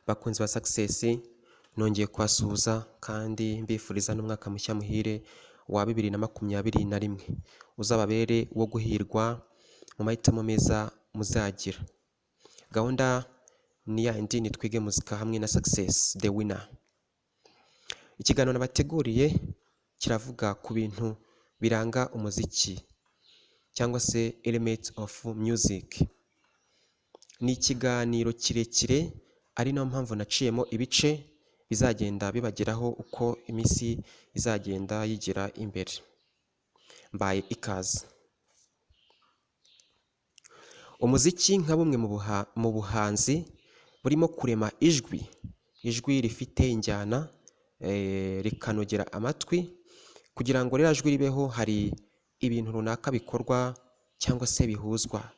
Bakunzi ba Success, nongeye kubasuhuza kandi mbifuriza n'umwaka mushya muhire wa 2021, uzababere uwo guhirwa mu mahitamo meza muzagira. Gahunda ni ya yindi, ni Twige Muzika hamwe na Success the Winner. Ikiganiro nabateguriye kiravuga ku bintu biranga umuziki cyangwa se elements of music. Ni ikiganiro kirekire, ari nayo mpamvu naciyemo ibice bizagenda bibageraho uko iminsi izagenda yigira imbere. Mbaye ikaze. Umuziki nka bumwe mu buhanzi burimo kurema ijwi, ijwi rifite injyana, rikanogera amatwi. Kugira ngo ririya jwi ribeho, hari ibintu runaka bikorwa cyangwa se bihuzwa,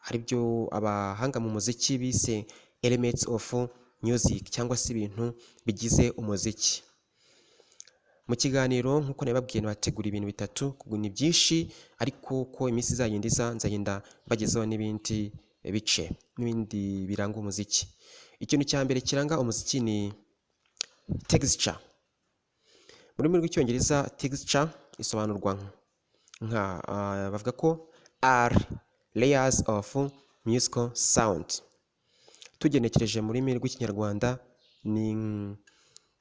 aribyo abahanga mu muziki bise elements of music cyangwa se ibintu bigize umuziki. Mu kiganiro, nk'uko nabibabwiye, nabategura ibintu bitatu. Ni byinshi, ariko uko iminsi izagenda iza nzagenda mbagezaho n'ibindi bice n'ibindi biranga umuziki. Ikintu cya mbere kiranga umuziki ni texture. Mu rurimi rw'Icyongereza texture isobanurwa nka, bavuga ko are layers of musical sound. Tugenekereje mu rurimi rw'Ikinyarwanda, ni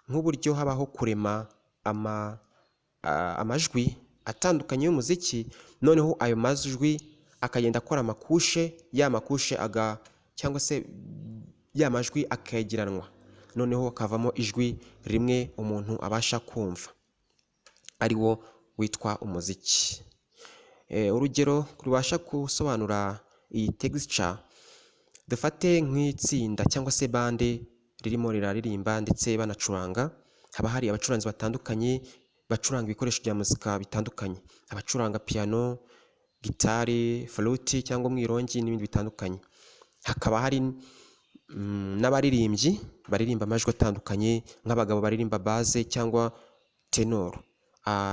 nk'uburyo habaho kurema amajwi atandukanye y'umuziki, noneho ayo majwi akagenda akora ama couches, ya ma couches aga cyangwa se ya majwi akegeranwa, noneho hakavamo ijwi rimwe umuntu abasha kumva, ari wo witwa umuziki. Urugero rubasha gusobanura iyi texture, dufate nk'itsinda cyangwa se band ririmo riraririmba ndetse banacuranga. Haba hari abacuranzi batandukanye bacuranga ibikoresho bya muzika bitandukanye: abacuranga piano, gitari, flute cyangwa umwirongi n'ibindi bitandukanye. Hakaba hari n'abaririmbyi baririmba amajwi atandukanye, nk'abagabo baririmba bass cyangwa tenor,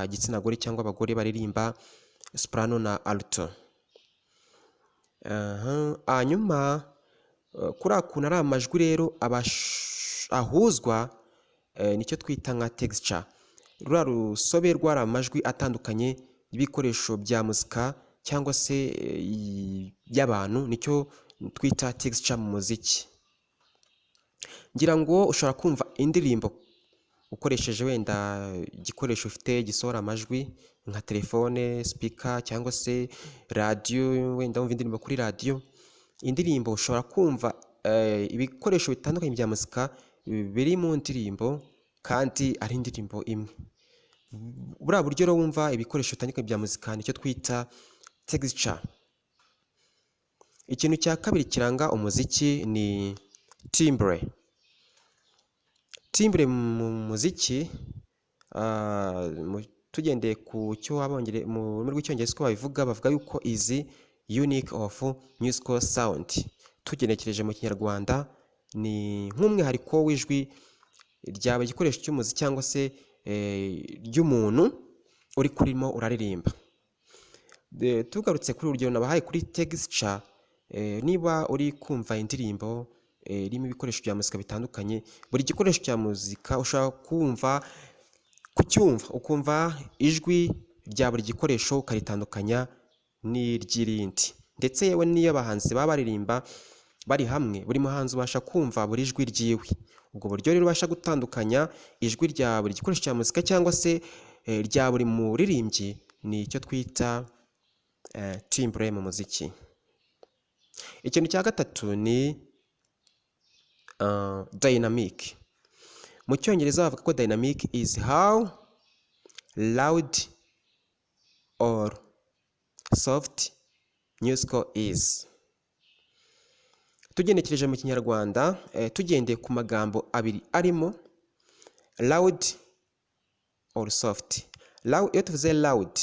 igitsina gore cyangwa abagore baririmba soprano na alto. Hanyuma kuriya kuntu ari amajwi rero ahuzwa, nicyo twita nka texture. Ruriya rusobe rw'ari amajwi atandukanye y'ibikoresho bya muzika cyangwa se y'abantu, nicyo twita texture mu muziki. Ngira ngo ushobora kumva indirimbo ukoresheje wenda igikoresho ufite gisohora amajwi nka telefone, speaker cyangwa se radiyo, wenda wumva indirimbo kuri radiyo. Indirimbo ushobora kumva ibikoresho bitandukanye bya muzika biri mu ndirimbo kandi ari indirimbo imwe. Buriya buryo rero wumva ibikoresho bitandukanye bya muzika, nicyo twita texture. Ikintu cya kabiri kiranga umuziki ni timbre. Timbre mu muziki, tugendeye ku cyo mu rurimi rw'Icyongereza uko babivuga, bavuga yuko is unique of musical sound. Tugenekereje mu Kinyarwanda, ni nk'umwihariko w'ijwi ryaba igikoresho cy'umuziki cyangwa se ry'umuntu uri kurimo uraririmba. Tugarutse kuri urugero nabahaye kuri texture, niba uri kumva indirimbo irimo ibikoresho bya muzika bitandukanye, buri gikoresho cya muzika ushobora kumva kucyumva, ukumva ijwi rya buri gikoresho, ukaritandukanya n'iry'irindi. Ndetse yewe n'iyo abahanzi baba baririmba bari hamwe, buri muhanzi ubasha kumva buri jwi ryiwe. Ubwo buryo rero ubasha gutandukanya ijwi rya buri gikoresho cya muzika cyangwa se rya buri muririmbyi, ni icyo twita timbre mu muziki. Ikintu cya gatatu ni dynamic. Mu Cyongereza bavuga ko dynamic is how loud or soft musical is. Tugenekereje mu Kinyarwanda, tugendeye ku magambo abiri arimo loud or soft. Iyo tuvuze loud,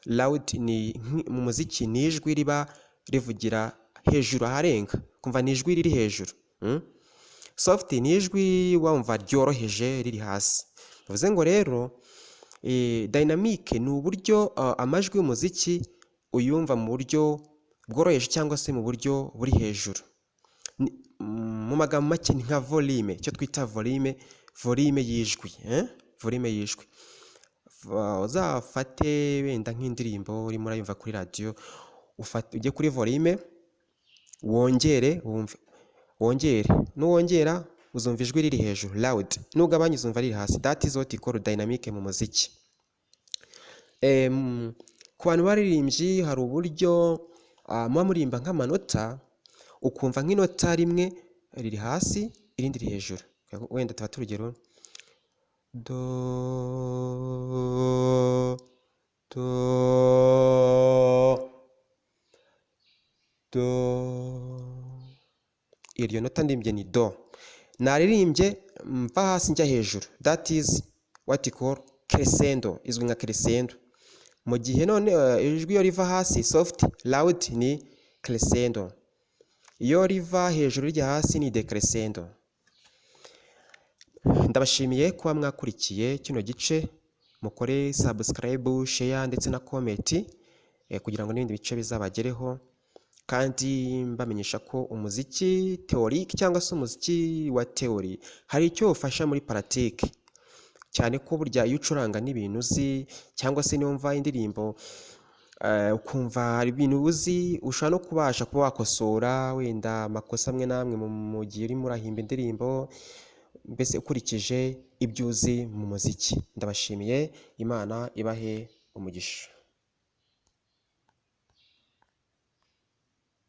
loud ni mu muziki ni ijwi riba rivugira hejuru aharenga, kumva ni ijwi riri hejuru. Soft ni ijwi wumva ryoroheje, riri hasi. Bivuze ngo rero dynamic ni uburyo amajwi y'umuziki uyumva mu buryo bworoheje cyangwa se mu buryo buri hejuru. Mu magambo make ni nka volume, icyo twita volume, volume y'ijwi, eh? Volume y'ijwi. Uzafate wenda nk'indirimbo urimo urayumva kuri radiyo, ujye kuri volume wongere wumve, wongere. Nuwongera uzumva ijwi riri hejuru, loud. Nugabanya uzumva riri hasi. That is what you call dynamic mu muziki. Ku bantu baririmbyi, hari uburyo muba muririmba nk'amanota, ukumva nk'inota rimwe riri hasi, irindi riri hejuru. Wenda tuba urugero: do, do, do. Iryo nota ndirimbye ni do. Naririmbye mva hasi njya hejuru. That is what you call crescendo, izwi nka crescendo. Mu gihe none ijwi iyo riva hasi, soft loud, ni crescendo. Iyo riva hejuru rijya hasi ni decrescendo. Ndabashimiye kuba mwakurikiye kino gice. Mukore subscribe, share ndetse na comment kugira ngo n'ibindi bice bizabagereho. Kandi mbamenyesha ko umuziki théorique cyangwa se umuziki wa théorie hari icyo ufasha muri pratique, cyane ko burya iyo ucuranga n'ibintu uzi, cyangwa se niwumva indirimbo ukumva hari ibintu uzi, ushobora no kubasha kuba wakosora wenda amakosa amwe n'amwe mu gihe urimo urahimba indirimbo, mbese ukurikije ibyo uzi mu muziki. Ndabashimiye, Imana ibahe umugisha.